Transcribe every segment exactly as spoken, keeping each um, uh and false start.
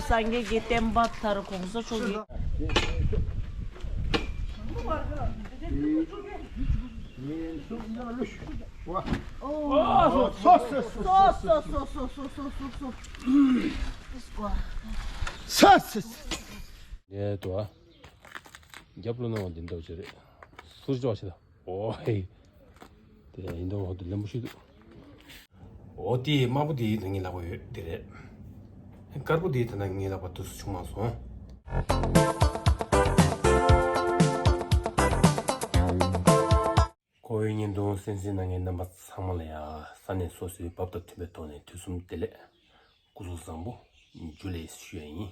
སངས་རྒྱས་ཀྱི་བསྟན་པ་དར་གོང་ས་མཆོག་གི། ཡས་དོ། རྒྱབ་ལོ་ནང་འདི་འདྲ་བྱེད་རེད། ཟུར་ཅོག་ཞིག་ལ། ཨོ་ཧེ། དེ་ཡིན་དོ་འོ་དེ་ལེན་པོ་ཞིག་འདུག་ཨོ་དེ་དམར་པོ་དེ་ད་ངའི་ལག་པ་ཡོད་དེ་རེད། དཀར་པོ་དེ་ད་ངའི་ལག་པ་དུས་སུ་བྱུང་མ་སོང་། ཁོ་བོའི་བརྙན་ཐུང་གསན་གཟིགས་གནང་མཁན་རྣམ་པ་ཚང་མ་ལ་ཡ། ས་གནས་སོ་སོའི་བབ་དང་མཐུན་པའི་ཐོག་ནས་དུས་གསུམ་བདེ་ལེགས། སྐུ་གཟུགས་བཟང་པོ། འཇུ་ལེ་ཞུ་ཡ་ཡིན།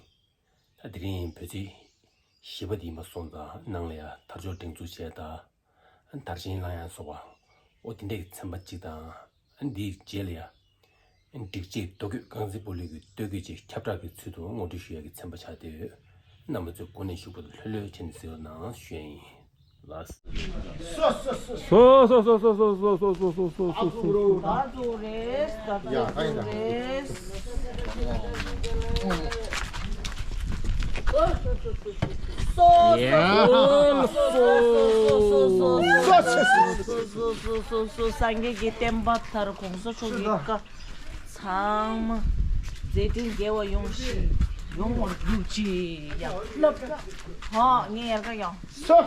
ད་དེ་རིང་བོད་ཚེས་བཞི་པ་དེ་ཡིན་པ་སོང་ཙང་ནང་ལ་ཡ་དར་ལྕོག་སྒྲེང་འཛུགས་བྱས་དང་། དར་ཆེན་བསླང་ཡ་སོགས་པ། ཨོ་དེ་འདྲའི་ཚན་པ་གཅིག་དང་། འདིའི་རྗེས་ལ་ཡ། སྒྲིག་ཆས་རྡོ་བརྐོས་རྐང་འཛིན་སྤོ་ལོའི་གི་སྟོད་གོས་ཅིག་ཁྱབ་བསྒྲགས་ཀྱི་ཚུལ་དུ་ངོ་སྤྲོད་ཞུ་ཡ་གི་ཚན་པ་ཆགས་བསྡད་ཡོད། རྣམ་པ་ཚོས་སྒོ་ནས་ཞུགས་པ་དང་ལྷོད་ལྷོད་བྱས་ནས་གཟིགས་རོགས་གནང་ཞུ་ཡ་ཡིན། ལགས། སོ་སོ་སོ་སོ། ད་ཚུགས་རེད། ད་ཚུགས་རེད། སོ་སོ་སོ་སོ། སངས་རྒྱས་ཀྱི་བསྟན་པ་དར་གོང་ས་མཆོག་གི་བཀའ། ཚང་མ་མཛད་འཕྲིན་རྒྱས་པ་ཡོང་ཞིག་ཡོང་བར་གྱུར་ཅིག་ཡ། ཧ་ངས་ཡར་ཀ་ཡང་། སོ།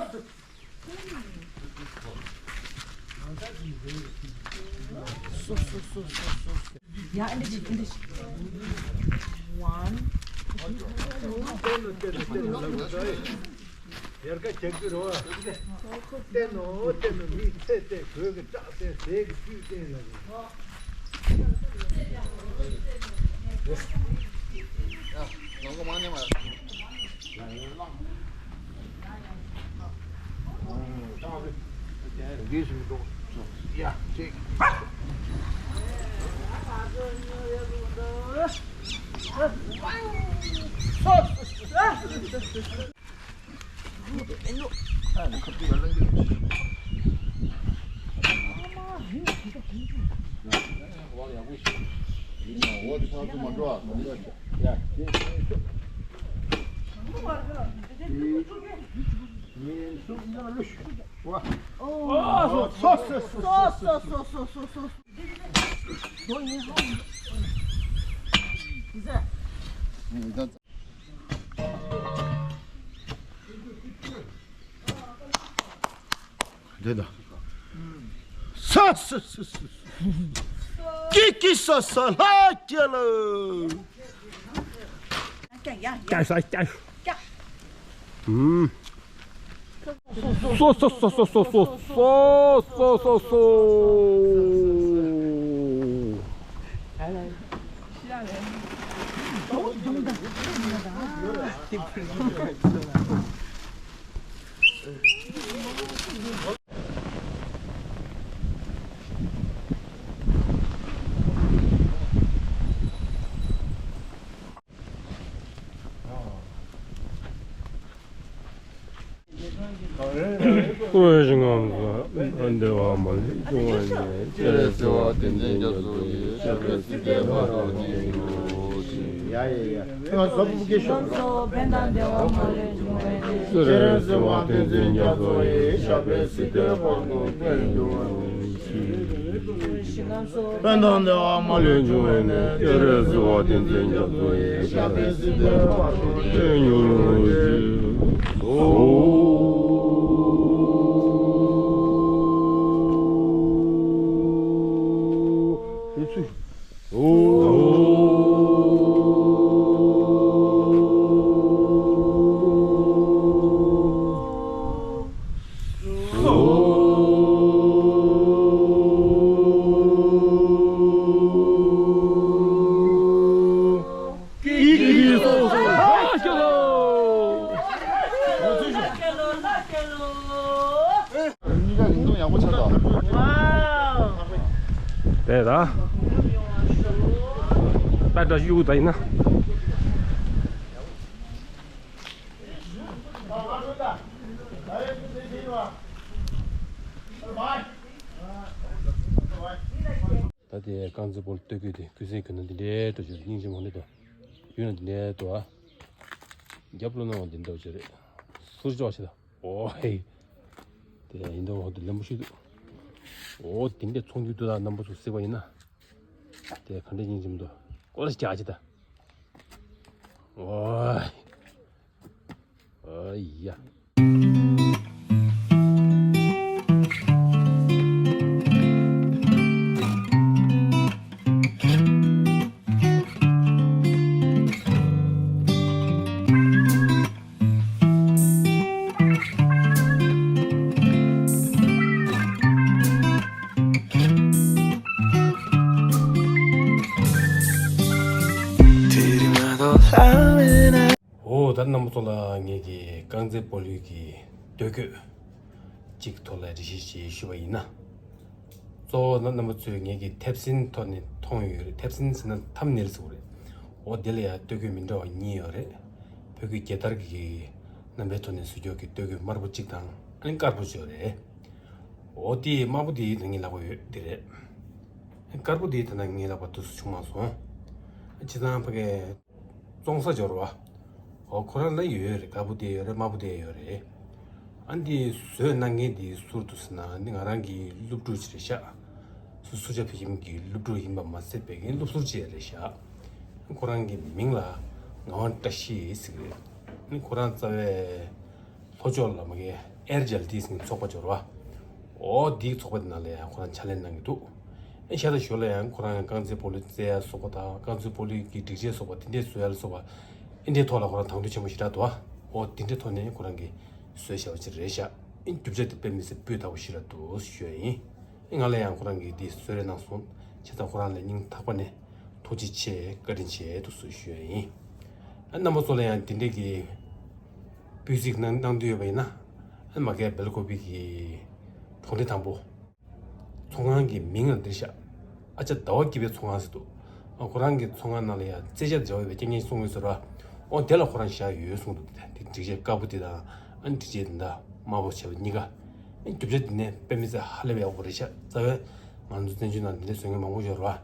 སོ་སོ་སོ་སོ་སོ། ཡ་ཨ་འདི་ཅིག་ཨ་འདི་ཅིག་ཝན། ཡར་ཀ་རྒྱག་གི་རོ། བསྟན་ནོ་བསྟན་ནོ། མི་ཚེ་བསྟན། གོས་ཀྱི་སྐྲ་བསྟན། ཟས་ཀྱི་བཅུད་བསྟན་ལ། ཡ་ནང་གོ་མ་ཉེ་མ། དེ་དང་། ས་ས་ས་ས། ཀི་ཀི་ས་ས་ལྷ་རྒྱལ་ལོ། ཀྱ་ས་ཀྱ། ཀྱ། ཨུམ། སོ་སོ་སོ་སོ། བཀུར་འོས་ཞིང་ངམ་ས་བདེ་བ་མ་ལུས་འབྱུང་བ་ནས། སྤྱན་རས་གཟིགས་དབང་བསྟན་འཛིན་རྒྱ་མཚོ་ཡི། ཞབས་པད་སྲིད་མཐའི་བར་དུ་བརྟན་གྱུར་ཅིག་ཡ་ཡ་ཡ། ང་ཚོ་བུ་སྐྱེ་ཤོག་ཕན་དང་བདེ་བ་མ་ལུས་འབྱུང་བའི་གནས། སྤྱན་རས་གཟིགས་དབང་བསྟན་འཛིན་རྒྱ་མཚོ་ཡི། ཞབས་པད་སྲིད་མཐའི་བར་དུ་བརྟན་གྱུར་ཅིག་ཕན་དང་བདེ་བ་མ་ལུས་འབྱུང་བའི་གནས། སྤྱན་རས་གཟིགས་དབང་བསྟན་འཛིན་རྒྱ་མཚོ་ཡི། ཞབས་པད་སྲིད་མཐའི་བར་དུ་བརྟན་གྱུར་ཅིག་གཉིས་ཀ་རིང་ཐུང་ཡག་པོ་ཆགས་འདུག་དེ་ད། ད་འདྲ་གཡུག་ད་ཡིན་ན། ད་དེ་རྐང་རྩེད་སྤོ་ལོ་སྟོད་གོས་དེ་ཀུན་གསལ་གྱི་ནང་འདི་འདྲའི་འགྲོ་ཆོག་རེད། སྙིང་རྗེ་མོ་ནི་དོ། ཡུལ་ན་འདི་འདྲའི་དོ་ཨ། རྒྱབ་ལོ་ནང་འདི་འདྲ་ཆོག་རེད། སུར་ཅོག་ཆེ་ད། ཨོ་ཧེ། དེ་ཡིན་དོ་འོ་དེ་ལེན་པོ་ཤི་འདུག་ཨོ་དེ་འདྲའི་ཚོང་རྒྱུ་དུ་ད་རྣམ་པ་ཚོ་གཟིགས་པ་ཡིན་ན། དེ་ག་འདྲའི་སྙིང་རྗེ་མོ་འདུག་ཀོ་ལ་ཞིག་རྒྱག་ཆེ་ད། ཨོ། ཨ་ཡ། འོ་ད་རྣམ་པ་ཚོ་ལ་ངེད་ཀྱི་རྐང་རྩེད་སྤོ་ལོའི་གི་སྟོད་གོས་གཅིག་ཐོག་ལ་འགྲེལ་བཤད་ཅིག་ཞུ་བ་ཡིན་ན། གཙོ་བོ་ན་རྣམ་པ་ཚོས་ངེད་ཀྱི་ཐེབས་སྲིན་ཐོག་ནས་མཐོང་ཡོད་རེད། ཐེབས་སྲིན་ཟེར་ན་ཐམ་ནེལ་ཟེར་བ་རེད། འོ་དེ་ལ་ཡང་སྟོད་གོས་མི་འདྲ་བ་གཉིས་ཡོད་རེད། བོད་ཀྱི་རྒྱལ་དར་གྱི་རྣམ་པའི་ཐོག་ནས་བཟོས་ཀྱོག་གི་སྟོད་གོས་དམར་པོ་གཅིག་དང་ཨ་ནི་དཀར་པོ་ཅིག་ཡོད་རེད། འོ་དེ་དམར་པོ་དེ་ད་ངའི་ལག་པ་ཡོད་དེ་རེད། དཀར་པོ་དེ་ད་ལྟ་ངའི་ལག་པ་དུས་སུ་བྱུང་མ་སོང་། ཅི་ཙང་ཕ་གི་བཙོང་ས་འབྱོར་བ། འོ་ཁོ་རང་ལ་ཡོད་རེད། དཀར་པོ་དེ་ཡོད་རེད། དམར་པོ་དེ་ཡོད་རེད། ཨ་འདི་བཟོས་གནང་མཁན་དེ་སུར་དུ་ཟེར་ན་འདི་ང་རང་གི་སློབ་ཕྲུག་ཅིག་རེད་ཤག་སུ་སུ་ཇ་བོད་ཁྱིམ་གྱི་སློབ་ཕྲུག་ཡིན་པ་མ་ཟད་པའི་གི་སློབ་ཟུར་ཅིག་རེད་ཤག་ཁོ་རང་གི་མིང་ལ་ངག་དབང་བཀྲ་ཤིས་ཟེར་གི་རེད། ཁོ་རང་རྩ་བའི་ལྷོ་ཕྱོགས་ལ་མ་གི་ཨེར་ཇལ་ཏི་ཟེར་ཚོགས་པ་འབྱོར་བ། འོ་འདིའི་ཚོགས་པ་དེ་ནང་ལ་ཡང་ཁོ་རང་ཕྱག་ལས་གནང་གི་འདུག་ཨེ་ཤ་ད་ཞོར་ལ་ཡང་ཁོ་རང་རྐང་རྩེད་སྤོ་ལོ་རྩེ་ཡ་སོགས་པ་དང་རྐང་རྩེད་སྤོ་ལོ་གི་སྒྲིག་ཆས་སོགས་པ་དེ་འདྲས་བཟོ་ཡ་ལ་སོགས་པ་ཨེ་འདྲའི་ཐོག་ལ་ཁོ་རང་དང་དོད་ཆེན་པོ་ཞེ་དྲག་འདུག་འོ་དེ་འདྲའི་ཐོག་ནས་ཁོ་རང་གིས་བཟོས་བཞག་པ་ཅིག་རེད་ཤག་ཨེ་རྒྱུ་ཆ་དེ་དཔེ་མི་སྲིད་སྤུས་དག་པོ་ཞིག་རེད་འདུག་ཞུ་ཡ་ཡིན། ང་ལ་ཡང་ཁོ་རང་གིས་འདི་བཟོས་རེད་གནང་སོང་། བྱས་ཙང་ཁོ་རང་ལ་སྙིང་ཐག་པ་ནས་ཐུགས་རྗེ་ཆེ་བཀའ་དྲིན་ཆེ་འདུག་སེ་ཞུ་ཡ་ཡིན། ཨ་རྣམ་པ་ཚོ་ལ་ཡང་འདི་འདྲས་ཀྱི་སྤུས་གཟིགས་གནང་གནང་འདོད་ཡོད་པ་ཡིན་ན། ཨ་མ་གའི་སྦེལ་ཀོབ་གི་གྲོང་སྡེ་དང་པོ། ཚོང་ཁང་གི་མིང་ལ་འདིར་ཤག་ཨ་ཅག་ཟླ་བ་སྐྱིད་པའི་ཚོང་ཁང་ཟེར་འདུག་ཨ་ཁོ་རང་གི་ཚོང་ཁང་ནང་ལ་ཡང་རྩེད་ཆས་འབྱོར་བའི་རྐྱང་རྐྱང་གསུང་གི་ཟེར་བ། ཨོ་དེ་ལ་ཁོ་རང་བཞག་ཡོད་གསུངས་འདུག་དེ་སྒྲིག་ཆས་དཀར་པོ་དེ་དང་ཨ་ནི་སྒྲིག་ཆས་དེ་འདྲ་དམར་པོ་བྱས་པ་གཉིས་ཀ། རྒྱུ་ཆ་འདི་ནས་དཔེ་མི་སྲིད་ཧ་ལས་པའི་ཡག་པོ་རེད་ཤག་རྩ་བའི་ང་ཚོ་བཙན་བྱོལ་ནང་འདི་འདྲའི་བཟོ་མཁན་མང་པོ་ཡོད་རེད་བ།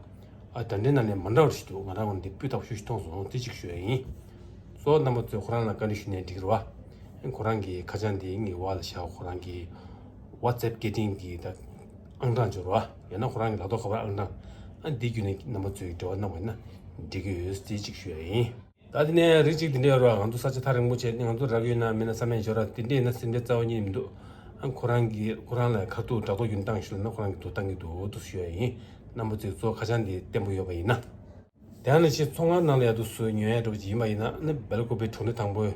ཨ་ད་འདྲའི་ནང་ནས་མ་འདྲ་བ་ཞིག་འདུག་ང་རང་ངོས་ནས་འདི་སྤུས་དག་པོ་ཞེ་པོ་ཅིག་མཐོང་སོང་། དེ་གཅིག་ཞུ་ཡ་ཡིན། གཙོ་བོ་རྣམ་པ་ཚོས་ཁོ་རང་ལ་བཀའ་འདྲི་ཞུས་ནའི་འགྲིག་རེད་བ། ཁོ་རང་གི་ཁ་བྱང་འདི་ངའི་འོག་ལ་བཞག་ཁོ་རང་གི་ཝ་ཙེབ་སྐད་འཕྲིན་གྱི་ད་ཨང་གྲངས་འབྱོར་བ། ཡང་ན་ཁོ་རང་གི་ལག་ཐོག་ཁ་པར་ཨང་གྲངས། ཨ་འདི་བརྒྱུད་ནས་རྣམ་པ་ཚོས་འབྲེལ་བ་གནང་བ་ཡིན་ན་འགྲིག་གི་ཡོད། དེ་གཅིག་ཞུ་ཡ་ཡིན། ད་དེ་ནས་རིགས་གཅིག་དེ་འདྲ་ཡོད་ར། ང་ཚོ་ས་ཆ་ཐག་རིང་པོ་བྱས་ནས་ང་ཚོ་རག་ཡོད་ན་མེད་ན་བསམ་ཡས་འབྱོར་ར། དེ་འདྲ་ཡིན་ན་སེམས་ཁྲལ་རྩ་བ་ཉིད་མི་འདུག་ཨ་ཁོ་རང་གིས་ཁོ་རང་ལ་ཁ་ཐུག་ཕྲག་དོག་རྒྱུ་བཏང་ཞུ་ན་ཁོ་རང་གིས་འདུག་བཏང་གི་འདུག་འདུག་ཞུ་ཡ་ཡིན། རྣམ་པ་ཚོས་གཙོ་ཁ་བྱང་འདི་བརྟན་པོ་ཡོད་པ་ཡིན་ན། དེ་ནང་བཞིན་ཚོང་ཁང་ནང་ལ་ཡ་འདུག་སུ་ཉོ་ཡ་འགྲོ་བ་ཅིག་ཡིན་པ་ཡིན་ན་ནི་སྦེལ་ཀོབ་པའི་གྲོང་སྡེ་དང་པོའི་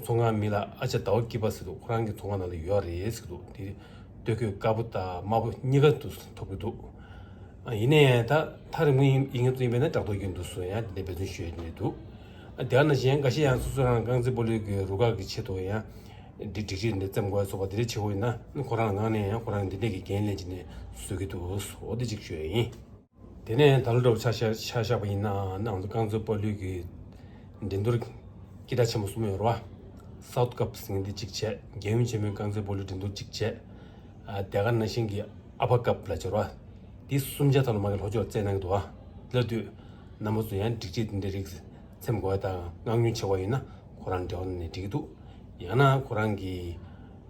ཚོང་ཁང་མིང་ལ་ཨ་ཅག་ཟླ་བ་སྐྱིད་པ་ཟེར་འདུག་ཁོ་རང་གི་ཚོང་ཁང་ནང་ལ་ཡོད་རེད་ཟེར་འདུག་དེ་སྟོད་གོས་དཀར་པོ་དང་དམར་པོ་གཉིས་ཀ་འདུག་ཐོབ་ཀྱི་འདུག་ཨ་ཡིན་ནའི་ད་ཐག་རིང་པོ་ཡིན་ཡིན་མཁན་ཚོ་ཡིན་པས་ན་ཕྲག་དོག་རྒྱུ་འདུག་སུ་ཡང་དེ་འདྲའི་འབད་བརྩོན་ཞུ་ཡ་དེ་འདྲ་འདུག་ཨ་དེ་ག་ནང་བཞིན་འགའ་ཤས་ཡང་སོ་སོ་རང་རྐང་རྩེད་སྤོ་ལོའི་གི་རུ་ཁག་གི་ཆེད་དུ་ཡང་འདི་སྒྲིག་གཞི་འདི་བཙེམ་དགོས་སོགས་པ་དེ་འདྲ་བྱེད་དགོས་ཡིན་ན་ཁོ་རང་ངང་ནས་ཡང་ཁོ་རང་འདི་འདྲ་གི་འགན་ལེན་བྱས་ནས་བཟོ་གི་འདུག་འོ་དེ་གཅིག་ཞུ་ཡ་ཡིན། དེ་ནས་ད་ལོ་འདྲ་བོ་ཆ་བཞག་ཆ་བཞག་པ་ཡིན་ན་ང་ཚོ་རྐང་རྩེད་སྤོ་ལོའི་གི་འགྲན་བསྡུར་སྐད་གྲགས་ཆེན་པོ་གསུམ་ཡོད་རེད་བ། སའུཐ་ཀབ་ཟེར་མཁན་དེ་གཅིག་བྱས། རྒྱལ་ཡུམ་ཆེན་མོའི་རྐང་རྩེད་སྤོ་ལོའི་འགྲན་བསྡུར་གཅིག་བྱས། ཨ་དེ་ག་ནང་བཞིན་གྱི་ཨ་ཕ་ཀབ་ལབ་ཀྱི་ཡོད་རེད་བ། དེ་གསུམ་ཆ་ད་ལོ་མ་གི་ལྷོ་ཕྱོགས་རྩེད་གནང་གི་འདུག་བ། དེ་ལ་དུས་རྣམ་པ་ཚོ་ཡང་སྒྲིག་ཆས་དེ་འདྲའི་རིགས་འཚེམ་དགོས་ཡ་དང་མངགས་ཉོ་བྱེད་དགོས་ཡིན་ན་ཁོ་རང་འབྲེལ་བ་གནང་ནས་འགྲིག་གི་འདུག་ཡང་ན་ཁོ་རང་གི་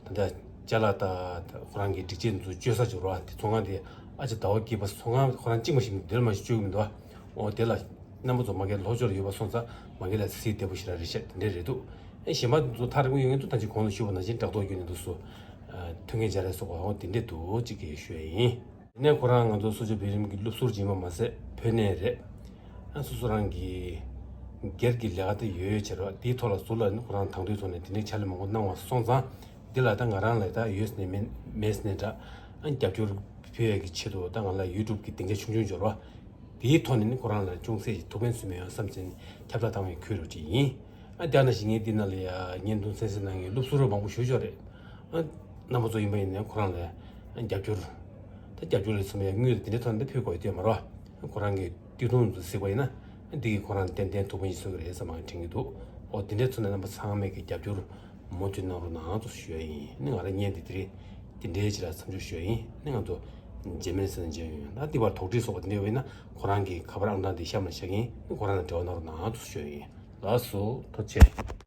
ད་ལྟ་ཅ་ལག་དང་ཁོ་རང་གི་སྒྲིག་ཆས་འདི་ཚོ་སྤྱོད་ས་འབྱོར་བ་དེ་ཚོང་ཁང་དེ་ཨ་ཅག་ཟླ་བ་སྐྱིད་པ་ཚོང་ཁང་ཁོ་རང་གཅིག་མ་གཏོགས་དེ་ལ་མ་གཏོགས་སྤྱོད་ཀྱི་མི་འདུག་བ། འོ་དེ་ལ་རྣམ་པ་ཚོ་མ་གི་ལྷོ་ཕྱོགས་ལ་ཡོད་པ་སོང་ཙང་མ་གི་ལ་གཟི་བདེ་པོ་ཞེ་དྲག་རེད་ཤག་དེ་འདྲས་རེད་འདུག་ཨེ་གཞན་པ་འདི་ཚོ་ཐག་རིང་པོ་ཡོད་མཁན་ཚོ་ད་ཅི་གོང་དུ་ཞུས་པ་ནང་བཞིན་ཕྲག་དོག་རྒྱུ་ནས་འདུག་སུ་མཐུན་རྐྱེན་སྦྱར་རེས་སོགས་པ་འོ་དེ་འདྲས་འདུག་ཅིག་གིས་ཞུ་ཡ་ཡིན། དེ་ནས་ཁོ་རང་ང་ཚོ་སུ་ཇོ་བོད་རིགས་ཀྱི་སློབ་ཟུར་ཡིན་པ་མ་ཟད་བོད་ནས་རེད། ཨ་སོ་སོ་རང་གི་སྒེར་གྱི་ལས་ཀ་དེ་ཡོད་ཡོད་བྱས་རོགས་དེའི་ཐོག་ལ་ཟུར་ལ་ནི་ཁོ་རང་དང་དོད་ཐོག་ནས་དེ་འདྲའི་ཕྱག་ལས་མང་པོ་གནང་བ་སོང་ཙང་འདི་ལ་ད་ང་རང་ལ་ད་ཡོད་ནས་མེད་མེད་ནས་འདྲ། ཨ་རྒྱབ་སྐྱོར་ཕུལ་ཡས་ཀྱི་ཆེད་དུ་ད་ང་ལ་ཡུ་ཊུབ་གི་སྡིངས་ཆ་ཆུང་ཆུང་འབྱོར་བ། དེའི་ཐོག་ནས་ནི་ཁོ་རང་ལ་ཅུང་ཟད་ཐུགས་ཕན་གསོས་མེད་ཡོང་བསམ་བྱས་ནས་ཁྱབ་བསྒྲགས་བཏང་བའི་ཁུལ་རུ་ཅིག་ཡིན། ཨ་དེ་ནང་བཞིན་ངས་འདི་ནང་ལ་ཡ་བརྙན་ཐུང་གསན་གཟིགས་གནང་མཁན་སློབ་ཟུར་མང་པོ་ཞེ་པོ་ཅིག་ཡོད་རེད། ཨ་རྣམ་པ་ཚོ་ཡིན་པ་ཡིན་ནའི་ཁོ་རང་ལ་ཡ་རྒྱབ་སྐྱོར། ད་རྒྱབ་སྐྱོར་ལ་ཚང་མས་དངུལ་དེ་འདྲའི་ཐོག་ནས་ཕུལ་དགོས་ཡོད་མ་རེད་བ། ཁོ་རང་གི་བརྩེ་དུང་དུ་གཟིགས་པ་ཡིན་ན་ཨ་འདི་གིས་ཁོ་རང་ཏན་ཏན་ཐུགས་ཕན་ཞིག་གསོས་ཀྱི་རེད་བསམ་པ་དྲན་གྱི་འདུག་འོ་དེ་འདྲའི་ཚོ་ནས་རྣམ་པ་ཚང་མས་ཀྱི་རྒྱབ་སྐྱོར་མུ་མཐུད་གནང་རོགས་གནང་ཞུ་ཡ་ཡིན། ནི་ང་རང་བརྙན་འདི་དེ་རིང་དེ་འདྲའི་ཅིག་ལ་མཚམས་འཇོག་ཞུ་ཡ་ཡིན། ནི་ང་ཚོ་ རྗེས་མའི་ལེ་ཚན་ནང་མཇལ་ཡོང་། ད་འདི་བར་དོགས་འདྲི་སོགས་འདི་འདྲ་ཡོད་ན་ཁོ་རང་གི་ཁ་པར་ཨང་གྲངས་འདི་གཤམ་ལ་བཞག་གིན་ཁོ་རང་དང་འབྲེལ་བ་གནང་རོགས་གནང་དུ་ཞུ་ཡོད། ལགས་སོ། ཐུགས་རྗེ་ཆེ།